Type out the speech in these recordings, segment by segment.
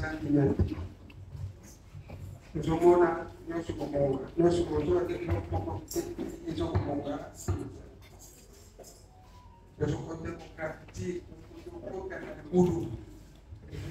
Toza kimia te. Tozomona nyonso kobonga, nyonso kozwa te, eloko moko te ezokobonga. Tozokote kograffiti, tokota na libulu,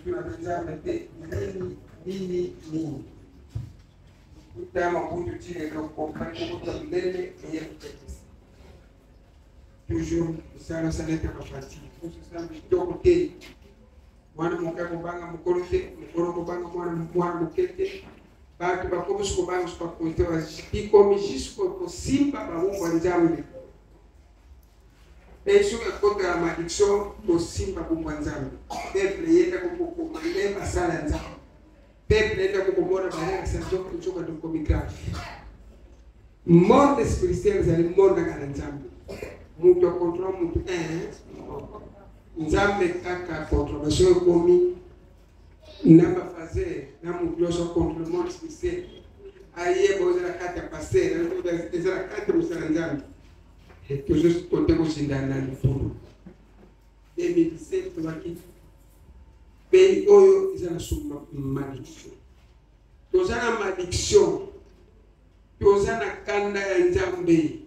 tozotuna mpe Nzambe te nini nini nini. Kuta mabutu ti lelo kompani moko ya monene eye kotekisa. Toujours mosala osala etaka fatigue, osala kitoko te. Mwana moke akobanga mokolo te, mokolo akobanga mwana moke te. Bato bakomi soki kobanga soki bakonzi te, bikomi jusque kosimba bango ya Nzambe. Mpe soki akotala malediction, kosimba bongo ya Nzambe. Peuple eyenda kokokoma nde basala ya Nzambe. Peuple eyenda kokomona bayakisa nzoka nzoka tokomi grave. Monde spirituel ezali monde kaka na Nzambe. Moto akontrola moto Nzambe kaka contrôle soki ekomi na bafaser na moto nyonso acontrôle monde spirituel ayeba oyo eza na kati ya paster eza na kati ya mosala Nzambe. Tozokote kozinda na libulu 2017 tobaki pays oyo eza na sous malédiction. Toza na malédiction, toza na kanda ya Nzambe.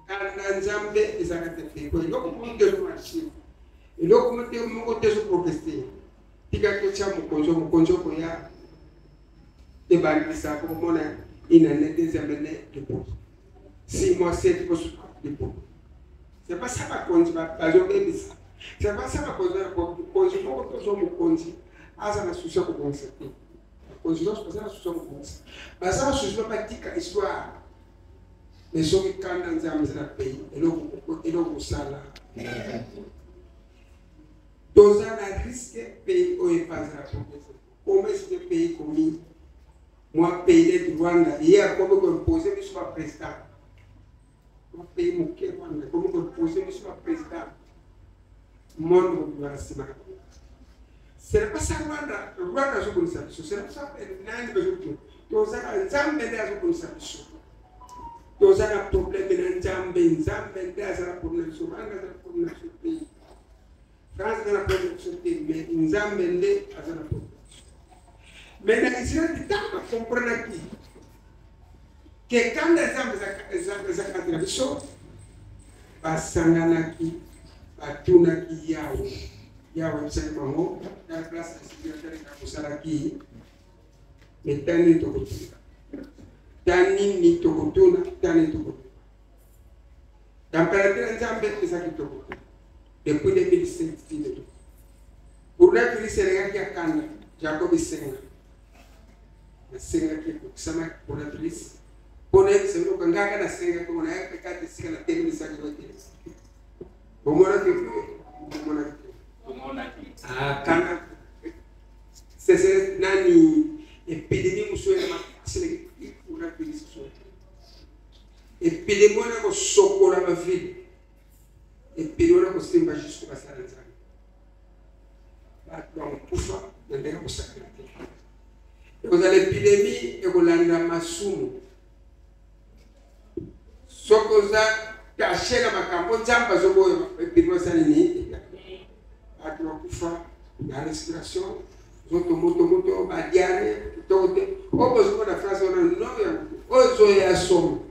Kanda ya Nzambe ezalaka te te po eloko moko te ezomarche, eloko moko te ezoprogresse. Tika totya mokonzi, mokonzi okoya ebandisa komona une année, deuxième année lipo, 6 mois, 7 mois lipo. C'est pas ça bakonzi bazobebisa, c'est pas ça bakonzi. Mokonzi moko tozwa mokonzi aza na souci ya kobongisa te. Bakonzi nyonso baza na souci ya kobongisa, baza na souci batika histoire. Mais soki kanda Nzambe eza na pays, eloko kosala toza na risque pays oyo epanzela progresse. Comment est-ce que pays komi mwa pays neti Rwanda ye akomi koimpose biso baprésident? Mwa pays moke Rwanda ekomi koimpose biso baprésident, monde mobimba na nsima na bango. C'est pas ça Rwanda. Rwanda azobongisa biso, c'est pas ça nani bazokutuna. Tozaka Nzambe nde azobongisa biso. Toza na problème na Nzambe, Nzambe nde aza na problème na biso. Rwanda aza na problème na biso te, France aza na problème na biso te, mais Nzambe nde aza na problème na biso. Mais na Israel, ntango bakomprenaki ke kanda Nzambe eza kati na biso, basanganaki, batunaki Yawe. Yawe ayebisaki bango na place ya kosalaki me tani tokotuna, ta nini tokotuna, ta nini tokotuna. Température ya Nzambe eza kitoko te depuis 2007 ti lelo. Coronavirus elekaki ya kanda. Jacob esenga nasengaki ekokisamaki coronavirus mpo nayebisa bino kangaka nasengaki ngo nayaki kati esika natelemisaki ngo te. Bomonaki, bomonaki kanda sese nani épidémie mosusu ya makasi eleki coronavirus. Épidémie wana kosokola bavile, épidémie wana kosimba jusque basala Nzambe. Bato bakokufa na ndenge kosakana te. Ekozala épidémie ekolanda masumu. Soki oza tache na makambo Nzambe azoboya, épidémie asali nini? Bato bakufa na respiration, nzoto moto moto, badiarrhée kitoko te. Oyo bozomona France wana no yango oyo ezoya somo.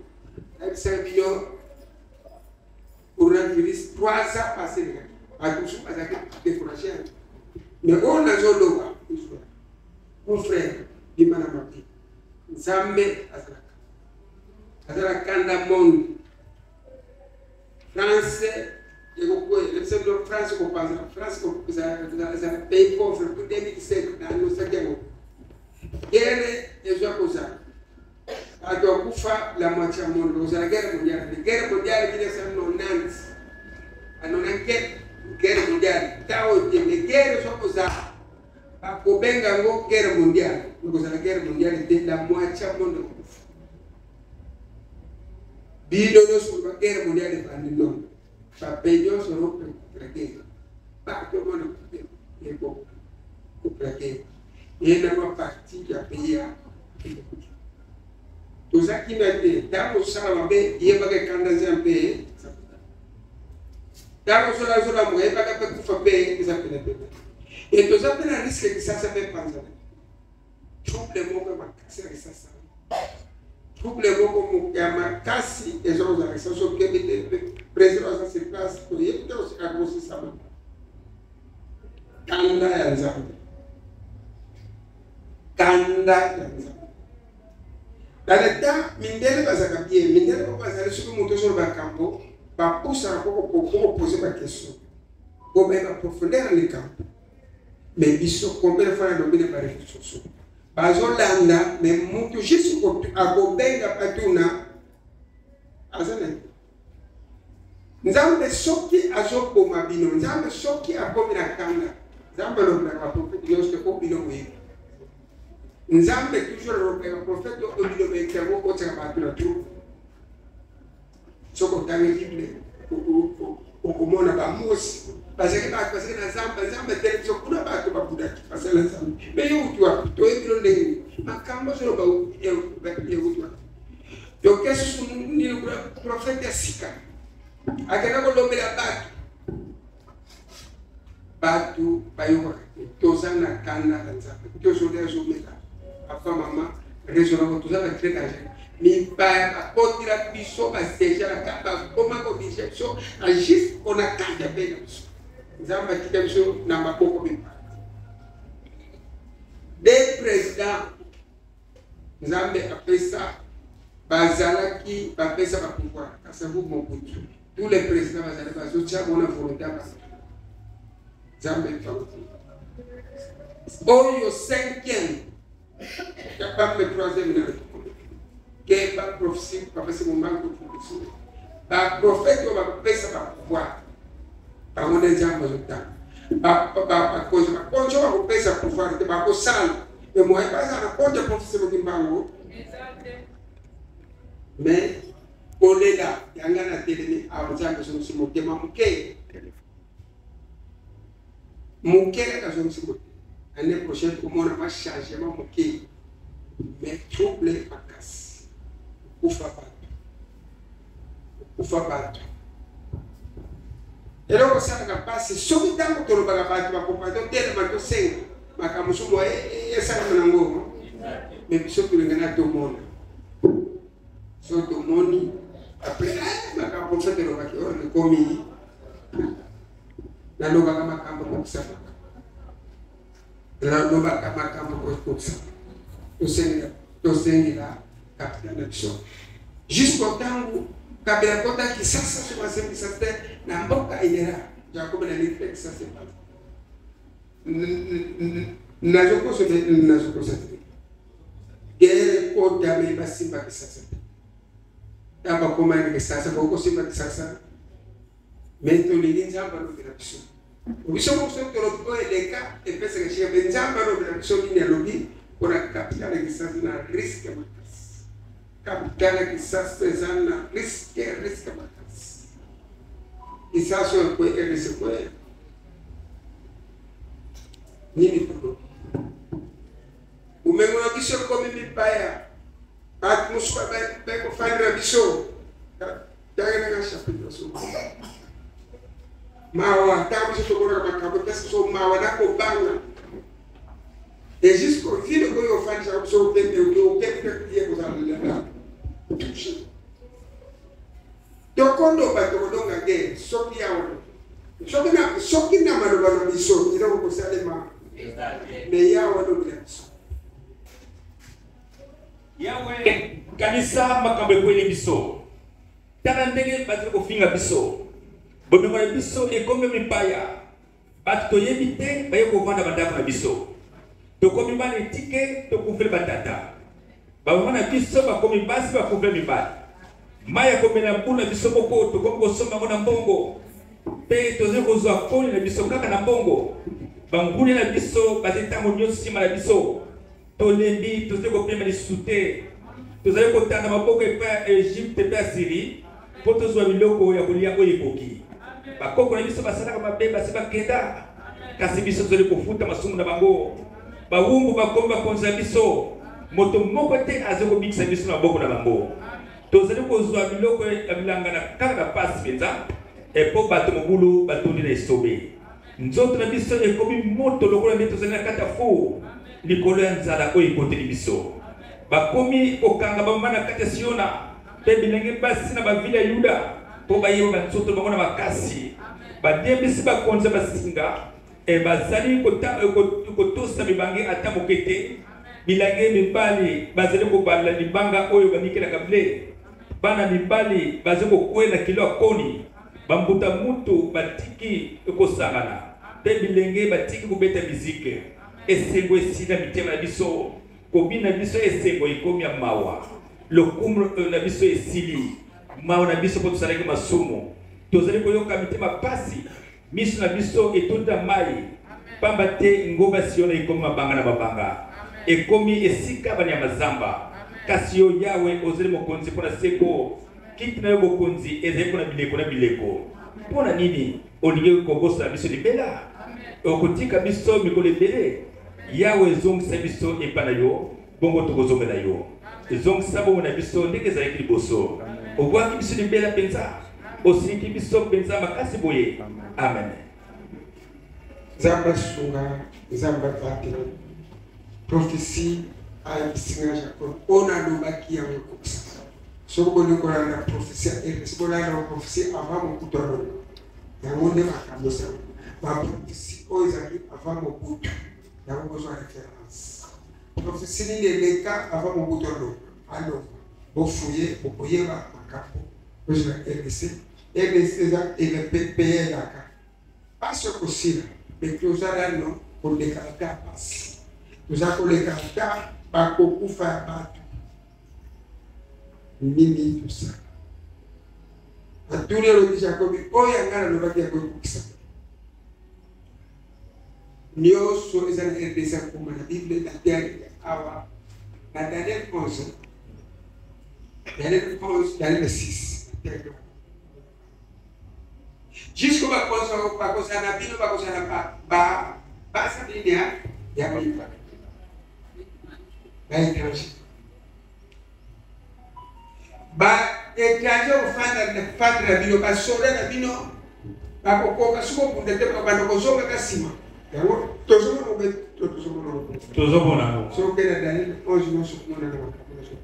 Nayebisaka bino coronavirus 3 ans passé elekaki, bato mosusu bazalaki découragé. Mais oyo nazoloba, mon frère, bima na mabe. Nzambe azalaka aza na kanda. Monde France ekokwea, nayebisa bino France kopanza. France ezala pays pauvre pour 2007 na anosaki yango. Guerre ezwa kozala, bato bakufa la moitié ya monde. Kozala guerre mondiale te. Guerre mondiale 1990 anonaki guerre mondiale ntango te, mais guerre ezwa kozala, bakobenga yango guerre mondiale. Ekozala guerre mondiale te, la moitié ya monde ekokufa. Bino nyonso koloba guerre mondiale ebandi, non. Bapays nyonso nokopela guerre, bato mona ekopela guerre ye na baparti ya pays ya toza kimia te. Ntango osala mabe, yebaka ekanda Nzambe. Ntango ozolamuka, yebaka mpe kufa mpe eza penepene. E toza mpe na risque Kisasa mpe panzana. Trouble moko ya makasi na Kisasa. Trouble moko ya makasi eza kozala Kisasa soki okebi te président aza sur place toyebi te akosisama. Kanda ya Nzambe. Kanda ya Nzambe. Dans le temps, mindele bazalaka bien. Mindele moko bazali soki moto ozoloba likambo, bapusaka mpo kopose ba question. Po bayeba profondeur ya likambo. Mais biso combien de fois nalobi na ba réseaux sociaux bazolanda mais mutu juste akobenga patuna aza na nzambe soki azoboma bino nzambe soki akomi na kanda nzambe alobelaka baprofete nyonso te po bino boyebi nzambe toujours alobelaka baprofete oyo bino boyebi yango okotisaka bato na trouble soki otangi bible okomona bamosi bazalaki bato bazalaki na zamba nzambe ateli biso kuna bato babudaki basala nzambe me yo uti wapi toyebi no ndenge nini makambo ozoloba euti wapi toke susu nini kuna profete ya sika akenda kolobela bato bato bayokaka te toza na kanda ya nzambe tozolia azomela papa mama raisonnable toza na très danger mipaya bakotela biso basiege na kati bakoma kodirige biso na juste pona kati ya pe na biso nzambe atika biso na maboko mipaya de président nzambe apesa bazalaki bapesa bapouvoir kasavu mobutu tous les présidents bazali bazotia bona volonté ya bato nzambe efango oyo cinquième capable troisième na ke baprophesie bapesi mombango prophesie baprofete oyo bapesa bapouvoir bango nde nzambe azotanga bakonzi bakonzi oyo bakopesa pouvoir te bakosala me moye baza na konte prophesie mokimbango mais kolela yanga na telemi awa nzambe azongisi motema moke moke kaka azongisi motema année prochaine komona mwa changement moke mais trouble makasi kufa bato kufa bato eloko esalaka mpasi soki ntango tolobaka bato bakoka totelema tosenga makambo mosusu boye esalama nango me biso tolingana tomona so tomoni apres eh, makambo prophète elobaki oyo ekomi nalobaka makambo kokisamaka nalobaka makambo kokisama tosengela tosengela capital na biso jusqu'au ntango kabila akota kisasa so basembisa te na mboka inera jacob na leki te kisasa epanza nazokosa te nazokosa te guerre ekota me basimba kisasa te ntango bakomaki na kisasa bakokosimba kisasa me tolingi nzambe alobela biso biso moko soki tolobi oyo eleka epesaka esika me nzambe alobela biso nini alobi mpona kapitale ya kisasa na riske makasi kapitale ya kisasa eza na riske riske makasi kisasa oyo ekwe rdc kwe nini tolobi bomengo na biso ekomi mipaya bato mosusu bakofandela biso tangenaka chapitre so mawa ntango biso tomonaka makambo epesa biso mawa na kobanga et jusqu'au ville oyo ofandisaka biso okende okende ye kozala lilanda touche tokondoba tokolonga guerre soki yawa soki na soki na maloba na biso eloko kosalema me yawa alobela biso Yawe, kanisa makambo ekweli biso. Tala ndenge bazali kofinga biso. Bomengo na biso ekomi mipaya. Bato toyebi te baye kovanda bandako na biso. Tokomi bana etike, tokufeli batata. Bamama na biso bakomi basi, bakufeli mibali. Mai ya komela mbula na biso moko tokomi kosomba yango na mbongo, mpe tozali kozwa koni na biso kaka na mbongo. Banguna na biso bazali ntango nyonso nsima na biso. Tolembi, tozali kopema lisusu te. Tozali kotanda maboko epai ya Egypte mpe Asiri mpo tozwa biloko ya kolia oyo ekoki. Bakoko na biso basalaka mabe, basi bakenda, kasi biso tozali kofuta masumu na bango. Bawumbu bakomi bakonzi na biso, moto moko te azali kobikisa biso na maboko na bango. Tozali kozwa biloko ya bilanga na kaka na pasi mpenza, mpo bato mobulu batondi na esobe. Nzoto na biso ekomi moto lokola nde tozali na kati ya fur. likolo ya nzala oyo ekoteli biso. Bakomi kokanga bamama na kati ya Siona mpe bilenge basi na bavile ya Yuda mpo bayeba banzoto bango na makasi. Badiembisi bakonzi ya basinga e bazali kotosa mibange ata moke te. Bilenge mibali bazali kobalola libanga oyo banikelaka ble. Bana mibali bazali kokwela kilo ya koni. Bambuta mutu batiki kosangana mpe bilenge batiki kobeta mizike. Esengo esili na mitema na biso, kobina na biso esengo ekomi ya mawa. Lokumu na biso esili, mawa na biso mpo tosalaki masumu. Tozali koyoka mitema pasi, miso na biso etondi na mai, pamba te ngomba Siona ekomi mabanga na mabanga, ekomi esika banyama zamba. Kasi yo Yawe ozali mokonzi mpo na seko, kiti na yo bokonzi ezali mpo na bileko na bileko. Mpo na nini olingi kobosana biso libela? Okotika biso mikolo ebele? Yawe, ezongisa biso epai na yo, bongo tokozongela yo. Ezongisa bomoi na biso ndenge ezalaki liboso. Obwaki biso libela mpenza, osiliki biso mpenza makasi boye. Amen. Nzambe asunga, Nzambe abatela. Prophetie ayebisi nga Jacob oyo nalobaki yango ekokisa. Soki bolingi kolanda prophetie ya RDC, bolanda prophetie avant Mobutu aloba. Yango nde makambo ezali. Ba prophetie oyo ezalaki avant Mobutu, yango bozwa référence. Prophetie nini eleka avant Mobutu aloba? Aloba. Bofuye, bokoyeba makambo. Bozwa RDC. RDC eza pays elaka. Pasi ekosila, mais toza nano koleka ata pasi. Toza koleka ata bakokufa ya bato. Nini tosala? Atuni alobi Jakobi, oyo ya ngai nalobaki yango ekokisama. Nyonso eza na RDC akoma na Bible na terre awa na Daniel 11 Daniel 11 Daniel 6 jusqu'au bakozala na bino bakozala ba basa nini ya ya miba ba étranger ba étranger kofanda fanda na bino basoda na bino bakokoka soki obunda te bakobanda kozongaka nsima yango tozomona obe to tozomona obe tozomona yango soki okenda Daniel 11 nyonso komona na makambo nyonso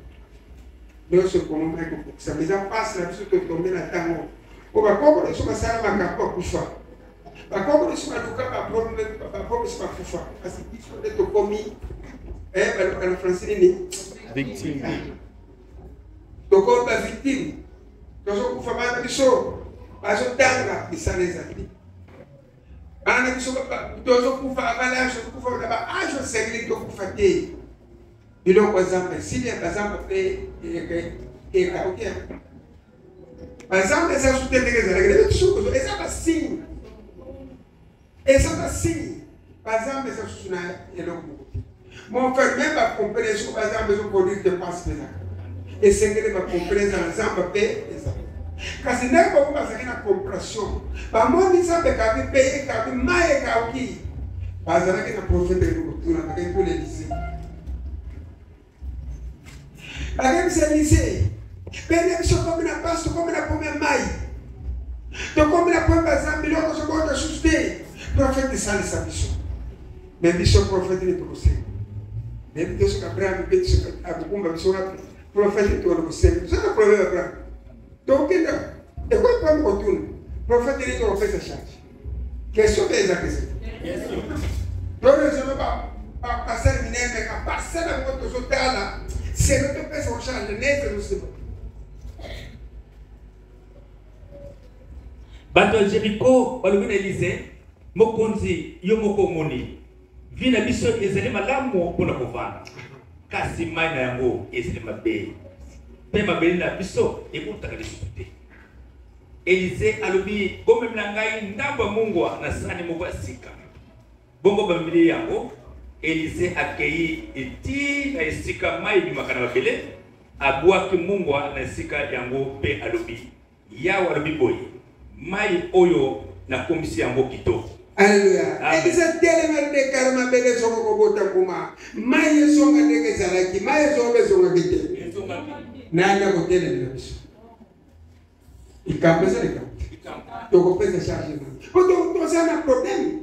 nyonso ekomama ekokokisama eza mpasi na biso totombe na ntango po bakoko na biso basala makambo bakufa bakoko na biso baluka bapromese bakufa kasi biso nde tokomi balobaka na français nini victime tokomi bavictime tozokufa bana na biso bazotanga misala ezali bana na biso tozokufa avalage tozokufa na baage osengeli tokufa te biloko ya zamba esili ya bazamba mpe ekauki bazamba eza su te ndenge ezalaki na biso eza basigne eza basigne bazamba eza susu na eloko moko te mon frère meme bacompre soki bazamba ezoproduire dépense mpe ezaka esengeli bacompre eza na zamba mpe ezala kasi ndenge bango bazalaki na compréhension bamoni nzambe ekabi mpe ekabi mai ekauki bazalaki na profete kotuna bakei tuna elise Bakebisa Elise, bene biso komi na pasi, tokomi na pome ya mai, tokomi na pome baza biloko tozobota susu te. Profete esalisa biso, me biso profete nde tokosenga. Nayebi te soki Abraham mpe soki akokumba biso wapi. Profete tokona kosenga, toza na problème Abraham, tokokenda ekoki pame kotuna profete nde tokopesa charge. Question mpe eza question. Torezono ba pasteur minene ka pasteur na bango tozotala selo topesa ocharge nete ezosima. Bato ya Jeriko balobi na Elize, Mokonzi, yo moko omoni, vi na biso ezali malamu mpo na kovanda, kasi mai na yango ezali mabe, mpe mabele na biso ebotaka lisusu te. Elize alobi, Bomemela ngai ndambo ya mungwa na sani moko ya sika. Bongo bamemeli ye yango. Elize akei tii na esika mai ebimaka na mabele, abwaki mungwa na esika yango mpe alobi, Yawe alobi boye, mai oyo nakomisi yango kitoko. Aleluya. Elize atelema dekare mabele ezonga kobota mbuma. Mai ezonga ndenge ezalaki. Mai ezonga ezongaki te. Nani akotelemela biso? Likambo eza likambo. Tokopesa charge nani? Po toza na problème.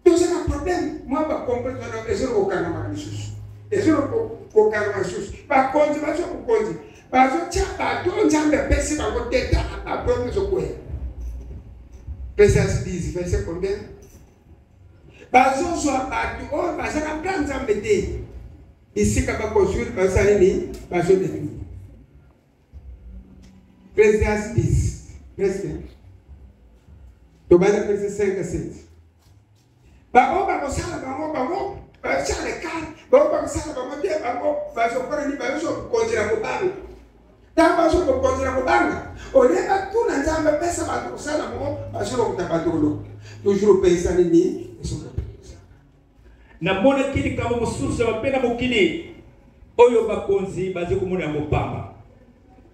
Toza na problème, mwa bakomprendre wana ezolo kokangamaka lisusu, ezolo kokangama lisusu. Bakonzi bazwa bokonzi, bazotya bato oyo Nzambe apesi bango te. Tala baproblème ezokwea. Présence 10 verset combien? Bazozwa bato oyo baza na plan Nzambe te, bisika bakozwiri basali nini? Bazodetruire. Présidence 10 presque tobanda verset 5 à 7. Bango bakosala bango, bango basala ekare, bango bakosala bango te, bango bazokona nini? Bazokonzela kobanga. Ntango bazokokonzela kobanga, olie batuna Nzambe apesa bato kosala bango, bazolokuta bato kolokuta toujours opesa nini. Namonaki likambo mosusu ya mabe na mokili oyo bakonzi bazali komona yango pamba.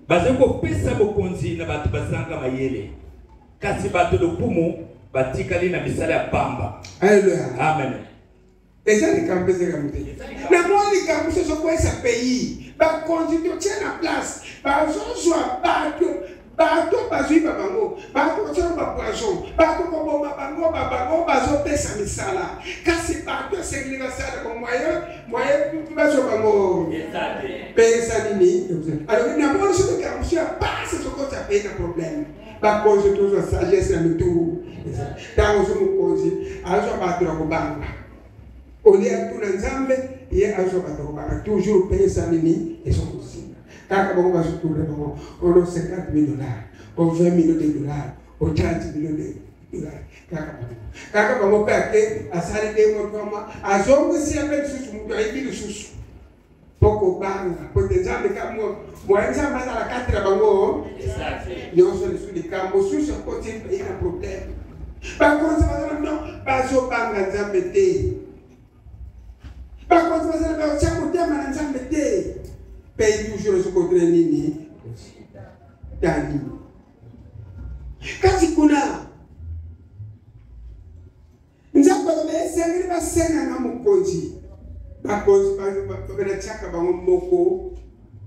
Bazali kopesa bokonzi na bato bazanga mayele, kasi bato lokumu batikali na misala ya pamba. Alleluia. Amen. Eza likambo ezaka mote namoni likambo mosusu ezokwesa pays. Bakonzi totie na place, bazozwa bato, bato bazwi ba bango, bato kotiaka bapoison, bato koboma bango, babango bazopesa misala, kasi bato esengeli basala moyen moyen bazwa bango pesa nini. Alors namoni soki likambo mosusu ya pasi ezokotisa pays na problème. Bakonzi tozwa sagesse na mitu. Ntango ozo mokonzi azwa bato na kobanga, olie atuna Nzambe, ye azwa bato kobanga toujours. Pesa nini ezokozinga kaka bango, bazotourne bango ono 50 000 dollars o 20 millions de dollars o 30 millions de dollars, kaka bango, kaka bango. Mpe ake asali nde moto ama azongisi ya mpe lisusu moto ayibi lisusu mpo kobanga, po te Nzambe ka moye Nzambe azala kati na bango nyonso. Lisusu likambo mosusu akoti ye na problème, bakonzi bazala no bazobanga Nzambe te, bakonzi bazala batia motema na Nzambe te. Pays toujours ezokontinue nini tani kasi kuna Nzambe alobi esengeli basenga na mokonzi. Bakonzi banatiaka bango moko,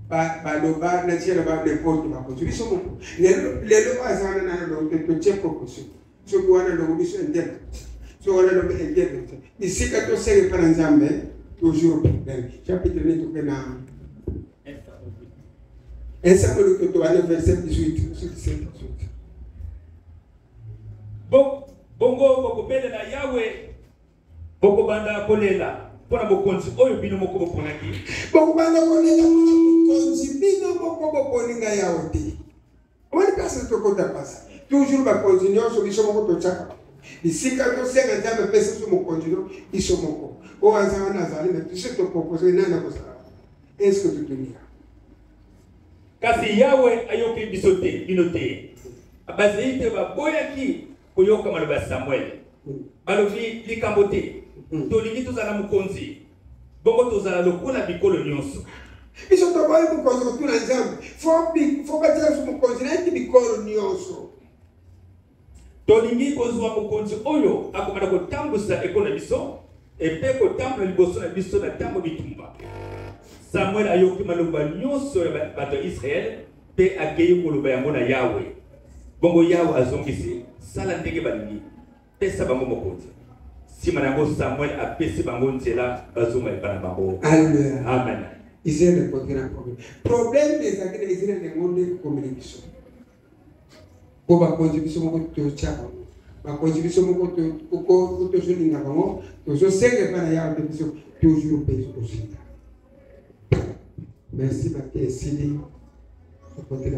baloba natiela ba n'importe bakonzi biso moko. Lelo lelo aza wana na totie proposition, soki wana longo biso interne, soki wana lobi interne, bisika tosenga epa na Nzambe, toujours problème. Chapitre nini? Toke na 1 Samuel, tobanda verset 18, 17, 18. Bongo bokobelela Yawe, bokobanda kolela mpo na bokonzi oyo bino moko boponaki. Bokobanda kolela mpona mokonzi bino moko boponinga Yawe te. Omoni place tokota pasi toujours, bakonzi nyonso biso moko totyaka bisika tosenga Nzambe apesa biso mokonzi no biso moko. Oyo aza wana azali, mais biso topropose nani akozala? Est ce que totonia? Kasi Yawe ayoki biso te, bino te. Bazali te baboyaki koyoka maloba ya Samuele. Balobi: likambo te, tolingi tozala na mokonzi, bongo tozala lokola bikolo nyonso. Biso toboyi mokonzi kotuna Nzambe, fo batia biso mokonzi nayeti bikolo nyonso. Tolingi kozwa mokonzi oyo akomanda kotambusa ekolo na biso epe kotambola liboso na biso na ntango bitumba. Samuel ayoki maloba nyonso ya bato ya Israele mpe akei koloba yango na Yawe. Bongo Yawe azongisi: sala ndenge balingi, pesa bango mokonzi. Nsima na yango Samuel apesi bango nzela bazonga epai na bango. Alleluia. Amen. Israel ekoti na problème. Problème ezalaki na Israel, yango nde ekomeli biso, mpo bakonzi biso moko totya bango, bakonzi biso moko tozolinga bango, tozosenga epai na Yawe te, biso toujours mpe kozinga. Merci. Bate esili tokotela.